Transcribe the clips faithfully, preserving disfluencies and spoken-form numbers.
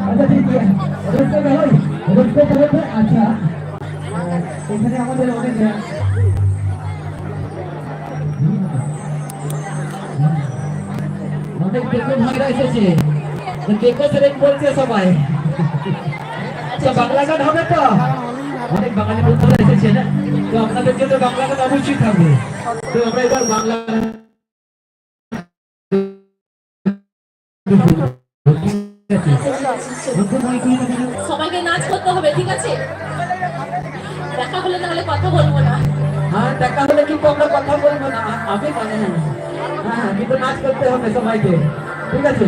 ᱟᱪᱪᱷᱟ, ᱴᱷᱤᱠ ᱜᱮᱭᱟ᱾ ᱨᱟᱹᱥᱠᱟᱹ ᱫᱚᱦᱚᱭ, ᱨᱟᱹᱥᱠᱟᱹ ᱫᱚᱦᱚᱭ ᱯᱮ᱾ ᱟᱪᱪᱷᱟ, ᱮᱠᱷᱟᱱᱮ ᱟᱢᱟদের অনেক, অনেক বেগুন হয় রয়েছে যে, তো বেগুন সেরেক বলছে সবাই। আচ্ছা, বাংলা গান হবে তো? অনেক বাঙালি বন্ধুরা এসেছে না? তো আপনাদের জন্য বাংলা গান অবশ্যই থাকবে। তো আমরা এবার বাংলা সবাইকে নাচ করতে হবে, ঠিক আছে? দেখা হলে তাহলে কথা বলবো না। হ্যাঁ, দেখা হলে কিন্তু আমরা কথা বলবো না। আ-, আমি মানে, হ্যাঁ, হ্যাঁ, কিন্তু নাচ করতে হবে সবাইকে, ঠিক আছে?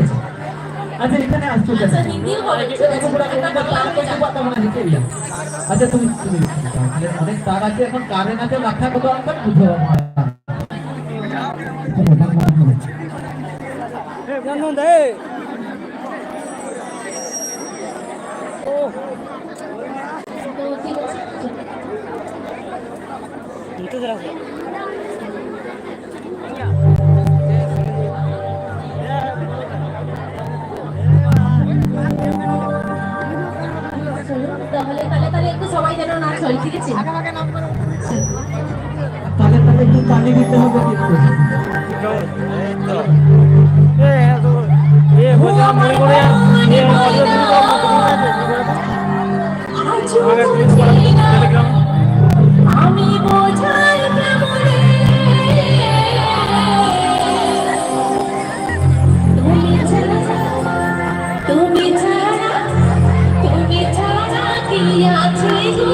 আচ্ছা, এখানে আসছো কেন? আচ্ছা, হিন্দির বলেন, ঠিক আছে। এত বড় একটা তার কাছে পাতা মনে হচ্ছে। আচ্ছা, তুমি, তুমি, তাহলে অনেক তার আছে, এখন কারে না যে মাথা কত আনবেন বুঝতে পারবো না। জানো দে। ও। তাহলে, তাহলে, তাহলে একটু সবাই যেন নাচ হয়, ঠিক আছে? তাহলে, তাহলে একটু তালি দিতে হবে কিন্তু। এ, এ, এ, বলছে, আমি মনে করে আর, এ, আমি বোঝাই কেমনে? তুমি ছাড়া, তুমি ছাড়া, তুমি ছাড়া কি আছে গো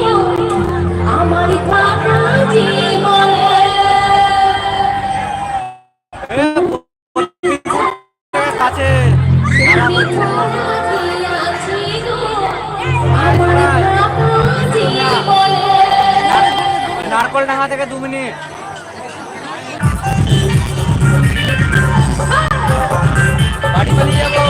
আমার থাকা জীবনে? নারকল ডাঙা থেকে দু মিনিট। বাড়ি পালিয়ে যাবো।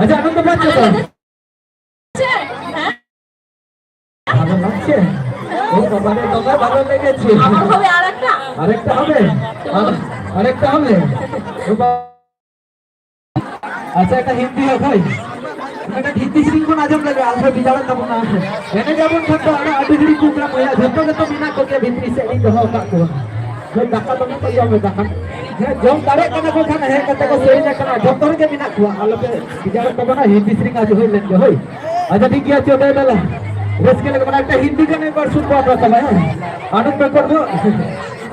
আচ্ছা, আনন্দ পাচ্ছ তো? হ্যাঁ? ভালো লাগছে? ও বাবা রে, তোমরা ভালো লেগেছে। আমার হবে আর একটা। আরেকটা হবে? আর-, আরেকটা হবে? ও বাবা। আচ্ᱪᱷᱟ, একটা হিন্দি হোক ভাই। একটা হিন্দি সিরিজ কোন আজব লাগে, আসলে বিজারে তখন না আসে। এনে যেমন ছোট্ট আরো আটি হিড়ি কুকড়া ময়া, ঝোট্ট যত মিনা কোকে ভিতরি সে এই দহ কাকু। ᱡᱚᱢ ᱫᱟᱠᱟ ᱫᱚᱢᱮ ᱠᱚ ᱡᱚᱢ ᱮᱫᱟ ᱠᱷᱟᱱ᱾ ᱦᱮᱸ, ᱡᱚᱢ ᱫᱟᱲᱮᱭᱟᱜ ᱠᱟᱱᱟ ᱠᱚ ᱠᱷᱟᱱ, ᱦᱮᱡ ᱠᱟᱛᱮ ᱠᱚ ᱥᱮᱨᱮᱧ ᱟᱠᱟᱱᱟ, ᱡᱚᱛᱚ ᱨᱮᱜᱮ ᱢᱮᱱᱟᱜ ᱠᱚᱣᱟ᱾ ᱟᱞᱚᱯᱮ ᱵᱮᱡᱟᱨᱚᱜ ᱛᱟᱵᱚᱱᱟ, ᱦᱤᱱᱫᱤ ᱥᱮᱨᱮᱧ ᱟᱹᱰᱤ ᱦᱩᱭ ᱞᱮᱱ ᱜᱮ, ᱦᱳᱭ᱾ ᱟᱪᱪᱷᱟ, ᱴᱷᱤᱠ ᱜᱮᱭᱟ, ᱪᱚ, ᱫᱮ, ᱫᱮᱞᱟ᱾ ᱨᱟᱹᱥᱠᱟᱹ ᱞᱟᱹᱜᱤᱫ ᱢᱟᱱᱮ ᱮᱠᱴᱟ ᱦᱤᱱᱫᱤ ᱜᱟᱱ ᱮᱠᱵᱟᱨ ᱥᱩᱨ ᱠᱚᱣᱟ ᱯᱮ ᱛᱚᱵᱮ, ᱦᱮᱸ? ᱟᱱᱚᱱᱫ ᱵᱮᱠᱚᱨ ᱫᱚ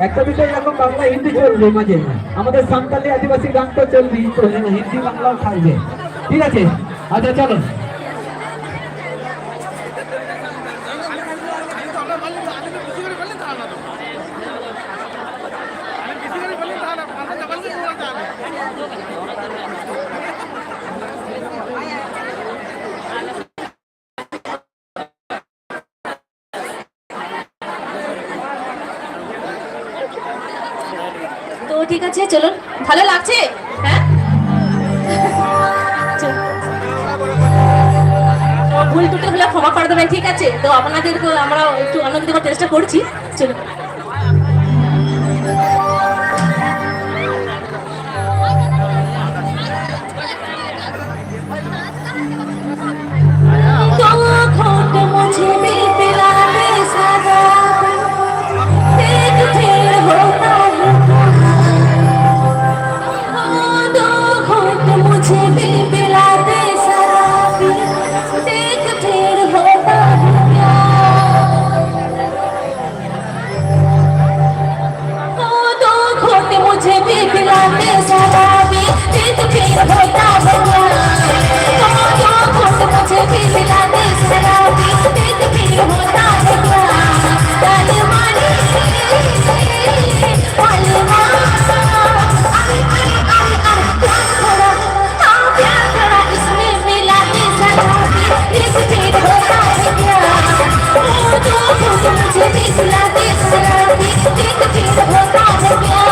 ᱮᱠᱴᱟ ᱫᱩᱴᱟ ᱮᱨᱚᱠᱚᱢ ᱵᱟᱝᱞᱟ ᱦᱤᱱᱫᱤ চলবে মাঝে। আমাদের সাঁওতালি আদিবাসী গান তো চলবেই, তো হিন্দি বাংলাও থাকবে। ঠিক আছে? আচ্ছা, চলো। তো ঠিক আছে, চলুন। ভালো লাগছে? হ্যাঁ? চল। তো ভুল ত্রুটি হলে ক্ষমা করে দেবেন, ঠিক আছে? তো আপনাদেরকে আমরা একটু আনন্দ দেওয়ার চেষ্টা করছি। চলুন। दो घूंट मुझे भी पिला दे शराब, देख फिर होता है क्या। दो घूंट मुझे भी पिला दे शराब, देख फिर होता है क्या। ओ दो घूंट मुझे भी पिला दे शराबी, देख फिर होता है क्या। ओ दो घूंट मुझे भी पिला दे शराबी, देख फिर होता है क्या। अरे माली, माली, माली, अरे, अरे, अरे, अरे, प्यार थोड़ा, हाँ, प्यार थोड़ा इसमें मिला दे शराबी, देख फिर होता है क्या। ओ दो घूंट मुझे भी पिला दे शराबी, देख फिर होता है क्या।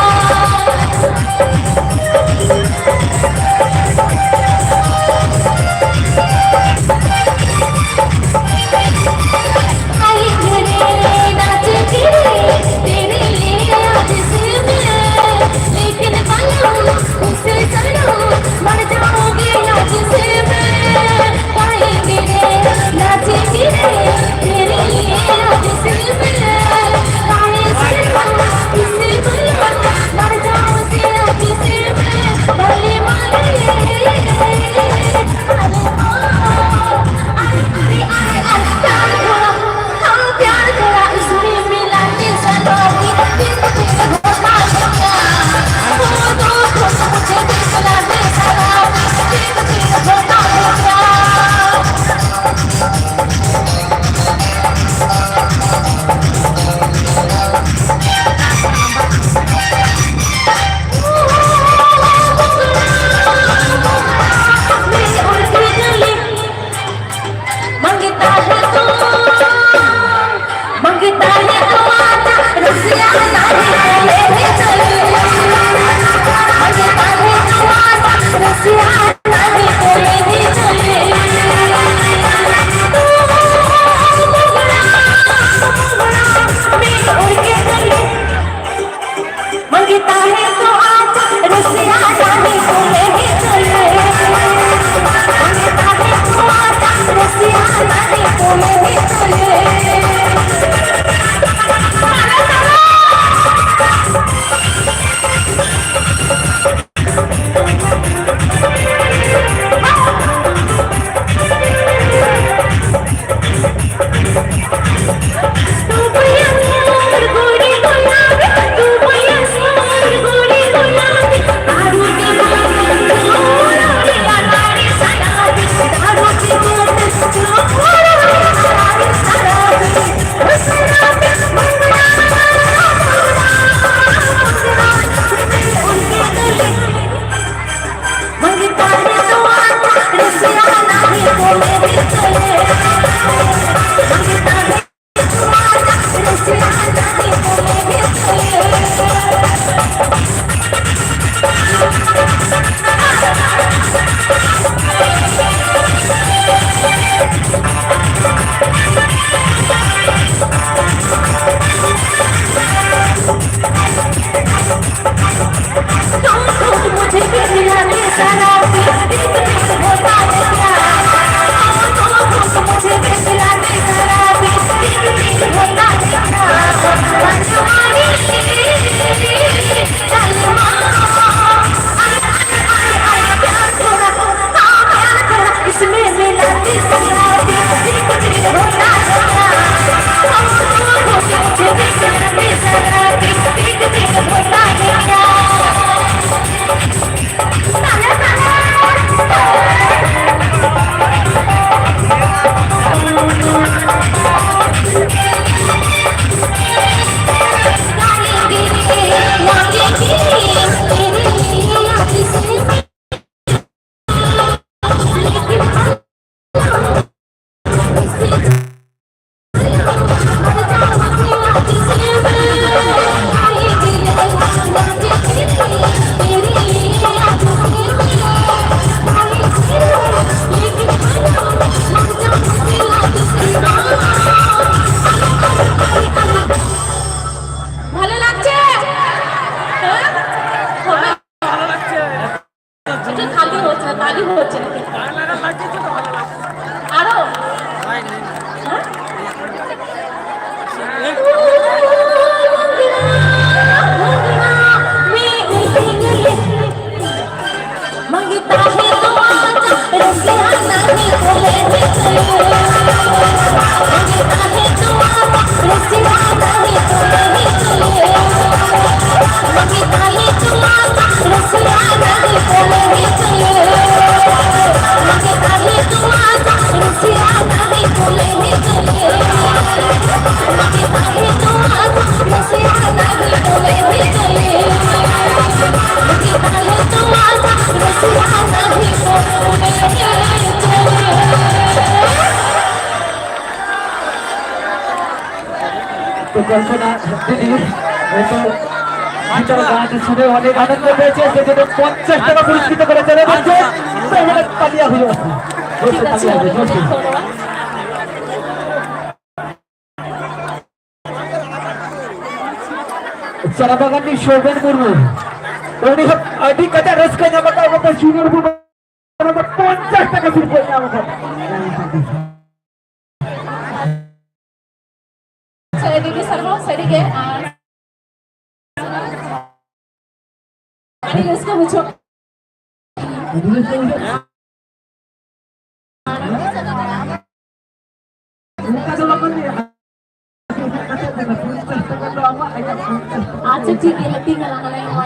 ᱛᱟᱞᱤ ᱦᱚᱸ ᱪᱮᱫ? ᱟᱨᱚ? ᱦᱮᱸ? তো কল্পনা দিদি, এই তো ভিতরে গান শুনে অনেক আনন্দ পেয়েছে, সেজন্য পঞ্চাশ টাকা পুরস্কৃত করে চলে যাচ্ছে। তাহলে তালিয়া হয়ে আছে। জোরসে তালিয়া হবে, জোরসে। ᱪᱟᱨᱟ ᱵᱟᱜᱟᱱ ᱨᱤᱱᱤᱡ ᱥᱳᱵᱮᱱ ᱢᱩᱨᱢᱩ, ᱩᱱᱤ ᱦᱚᱸ ᱟᱹᱰᱤ ᱠᱟᱡᱟᱠ ᱨᱟᱹᱥᱠᱟᱹ ᱧᱟᱢ ᱟᱠᱟᱫ ᱚᱱᱟᱛᱮ ᱥᱩᱱᱩᱨ ᱢᱩᱨᱢᱩ ᱯᱚᱧᱪᱟᱥ ᱴᱟᱠᱟ ᱥᱤᱨᱯᱟᱹ ᱧᱟᱢ ᱟᱠᱟᱫ᱾ ᱥᱟᱹᱨᱤᱜᱮ ᱥᱟᱨᱦᱟᱣ, ᱥᱟᱹᱨᱤᱜᱮ, ᱟᱨ ᱟᱹᱰᱤ ᱨᱟᱹᱥᱠᱟᱹ ᱵᱩᱡᱷᱟᱹᱜ ᱟᱪᱪᱷᱟ, ᱴᱷᱤᱠ ᱜᱮᱭᱟ, ᱦᱟᱹᱴᱤᱧ ᱟᱞᱟᱝ ᱟᱞᱟᱝ ᱱᱚᱣᱟ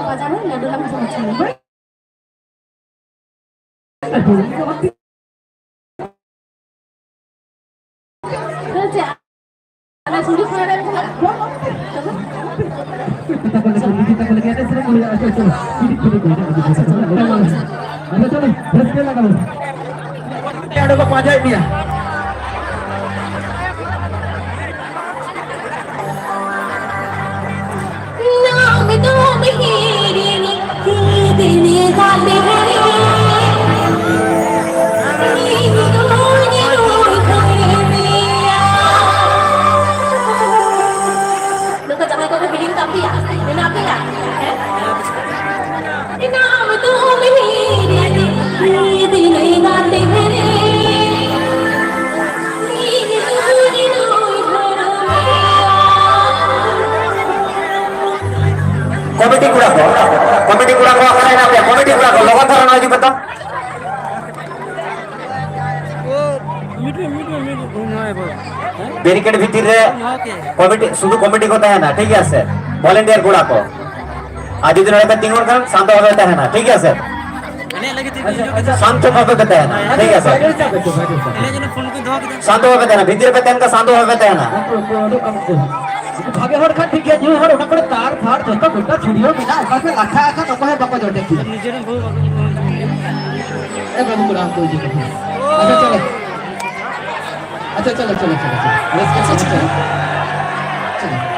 ᱵᱟᱡᱟᱨ ᱨᱮ ᱞᱟᱹᱰᱩ ᱞᱟᱝ ᱡᱚᱢ ᱦᱚᱪᱚᱭᱟ᱾ ᱦᱮᱸ, ᱪᱮᱫ? ᱟᱞᱮ ᱥᱩᱡᱩ ᱠᱷᱚᱱ ᱨᱮ ᱪᱟᱞᱟᱜ᱾ ᱟᱪᱪᱷᱟ, ᱪᱚᱞᱚ, ᱨᱟᱹᱥᱠᱟᱹ ᱞᱟᱜᱟᱣ᱾ ᱚᱸᱰᱮ ᱠᱚ ᱯᱟᱸᱡᱟᱭᱮᱫ ᱢᱮᱭᱟ᱾ ᱱᱚᱝᱠᱟ ᱡᱟᱦᱟᱸᱭ ᱠᱚᱠᱚ ᱦᱤᱲᱤᱧ ᱠᱟᱜ ᱯᱮᱭᱟ, ᱢᱮᱱᱟᱜ ᱯᱮᱭᱟ? ᱦᱮᱸ? ᱠᱚᱢᱤᱴᱤ ᱠᱚᱲᱟ ᱠᱚ, ᱠᱚᱢᱤᱴᱤ ᱠᱚᱲᱟ ᱠᱚ ᱚᱠᱟᱨᱮ ᱦᱮᱱᱟᱜ ᱯᱮᱭᱟ? ᱠᱚᱢᱤᱴᱤ ᱠᱚᱲᱟ ᱠᱚ ᱞᱚᱜᱚᱱ ᱫᱷᱟᱨᱟ ᱱᱚᱣᱟ ᱦᱤᱡᱩᱜ ᱯᱮ ᱛᱚ᱾ ᱵᱮᱨᱤᱠᱮᱰ ᱵᱷᱤᱛᱤᱨ ᱨᱮ ᱠᱚᱢᱤᱴᱤ, ᱥᱩᱫᱷᱩ ᱠᱚᱢᱤᱴᱤ ᱠᱚ ᱛᱟᱦᱮᱱᱟ, ᱴᱷᱤᱠ ᱜᱮᱭᱟ ᱥᱮ? ᱵᱷᱚᱞᱮᱱᱴᱤᱭᱟᱨ ᱠᱚᱲᱟ ᱠᱚ᱾ ᱟᱨ ᱡᱩᱫᱤ ᱱᱚᱰᱮ ᱯᱮ ᱛᱤᱸᱜᱩᱱ ᱠᱷᱟᱱ ᱥᱟᱱᱛᱚ ᱵᱷᱟᱵᱮ ᱛᱟᱦᱮᱱᱟ, ᱴᱷᱤᱠ ᱜᱮᱭᱟ ᱥᱮ? ᱥᱟᱱᱛᱚ ᱵᱷᱟᱵᱮ ᱯᱮ ᱛᱟᱦᱮᱱᱟ, ᱴᱷᱤᱠ ᱜᱮᱭᱟ ᱥᱮ? ᱥᱟᱱᱛᱚ ᱵᱷᱟᱵᱮ ᱛᱟᱦᱮᱱᱟ, ᱵᱷᱤᱛᱤᱨ ᱨᱮ ᱯᱮ ᱛᱟᱦᱮᱱ ᱠᱷᱟᱱ ᱥᱟᱱᱛᱚ ᱵᱷᱟᱵᱮ ᱛᱟᱦᱮᱱᱟ᱾ ᱵᱷᱟᱜᱮ ᱦᱚᱲ ᱠᱷᱟᱱ ᱴᱷᱤᱠ ᱜᱮᱭᱟ, ᱧᱩ ᱦᱚᱲ ᱚᱱᱟ ᱠᱚᱨᱮ ᱛᱟᱨ ᱯᱷᱟᱨ ᱡᱚᱛᱚ ᱜᱚᱴᱟ ᱪᱷᱩᱲᱭᱟᱹᱣ ᱢᱮᱱᱟᱜᱼᱟ, ᱚᱠᱟ ᱠᱚᱨᱮ ᱞᱟᱴᱷᱟ ᱟᱠᱟᱱ ᱚᱠᱚᱭ ᱦᱚᱸ ᱵᱟᱠᱚ ᱡᱚᱴᱮᱫ ᱠᱮᱫᱟ᱾ ᱮ ᱵᱟᱹᱵᱩ ᱠᱚᱲᱟ ᱠᱚ ᱤᱫᱤ ᱠᱟᱛᱮ᱾ ᱟᱪᱪᱷᱟ, ᱪᱚᱞᱚ᱾ ᱟᱪᱪᱷᱟ, ᱪᱚᱞᱚ, ᱪᱚᱞᱚ, ᱪᱚᱞᱚ, ᱪᱚᱞᱚ᱾ ᱨᱟᱹᱥᱠᱟᱹ ᱥᱮᱫ ᱪᱚᱞᱚ᱾ ᱪᱚᱞᱚ᱾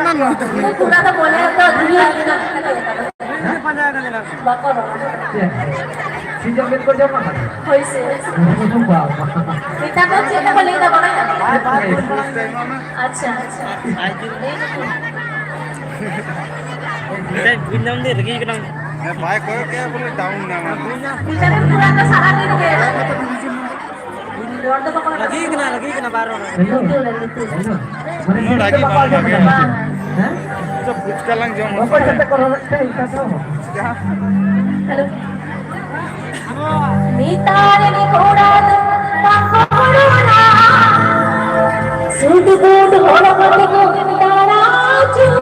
ᱩᱱᱠᱩ ᱠᱚᱲᱟ ᱫᱚ ᱢᱚᱱᱮ ᱨᱮᱫᱚ ᱫᱷᱩᱲᱤ ᱦᱩᱭ ᱠᱟᱱᱟ᱾ ᱵᱟᱠᱚ ᱨᱚᱲᱟ᱾ ᱪᱮᱫ? ᱥᱤᱧ ᱡᱚᱢ ᱠᱚ ᱡᱚᱢ ᱟᱠᱟᱫᱟ? ᱦᱳᱭ ᱥᱮ᱾ ᱵᱟᱵᱟ᱾ ᱱᱮᱛᱟᱨ ᱫᱚ ᱪᱮᱫ ᱦᱚᱸ ᱵᱟᱠᱚ ᱞᱟᱹᱭ ᱮᱫᱟ, ᱵᱟᱲᱟᱭ ᱠᱟᱱᱟ? ᱟᱪᱪᱷᱟ, ᱟᱪᱪᱷᱟ᱾ ᱵᱩᱡᱽ ᱧᱟᱢ ᱫᱟᱹᱧ ᱨᱟᱹᱜᱤ ᱠᱟᱱᱟᱢ᱾ ᱦᱮᱸ, ᱵᱟᱭ ᱠᱚᱭᱚᱜ ᱠᱮᱫᱟ, ᱵᱚᱞᱮ ᱰᱟᱣᱩᱱ ᱮᱱᱟ᱾ ᱱᱮᱛᱟᱨ ᱫᱚ ᱯᱩᱨᱟ ᱫᱚ ᱥᱟᱨᱟ ᱫᱤᱱ ᱜᱮ᱾ ᱨᱚᱲ ᱫᱚ ᱵᱟᱠᱚ ᱨᱟᱹᱜᱤ ᱠᱟᱱᱟ, ᱨᱟᱹᱜᱤ ᱠᱟᱱᱟ, ᱵᱟᱨ ᱦᱚᱲ᱾ ᱦᱮᱞᱳ᱾ ᱞᱩᱛᱩᱨ ᱨᱮ, ᱞᱩᱛᱩᱨ ᱨᱮ᱾ ᱦᱮᱞᱳ᱾ ᱢᱟᱱᱮ ᱩᱱᱟᱹᱜ ᱨᱟᱹᱜᱤ ᱵᱟᱝ ᱵᱷᱟᱜᱮᱭᱟ᱾ ᱦᱮᱸ? ᱟᱪᱪᱷᱟ, ᱯᱷᱩᱪᱠᱟ ᱞᱟᱝ ᱡᱚᱢᱟ᱾ ᱚᱠᱚᱭ ᱥᱟᱛᱮ ᱠᱚ ᱨᱚᱲᱮᱫ ᱛᱮ ᱤᱱᱠᱟ ᱫᱚ? ᱡᱟᱦᱟᱸ ᱦᱮᱞᱳ᱾ ᱱᱮᱛᱟᱨ ᱨᱮᱱ ᱠᱚᱲᱟ ᱫᱚ ᱵᱟᱠᱚ ᱨᱚᱲᱟ᱾ ᱥᱩᱴ ᱵᱩᱴ ᱦᱚᱨᱚᱜ ᱠᱟᱛᱮ ᱠᱚ ᱫᱟᱬᱟ ᱟᱹᱪᱩᱨᱟ᱾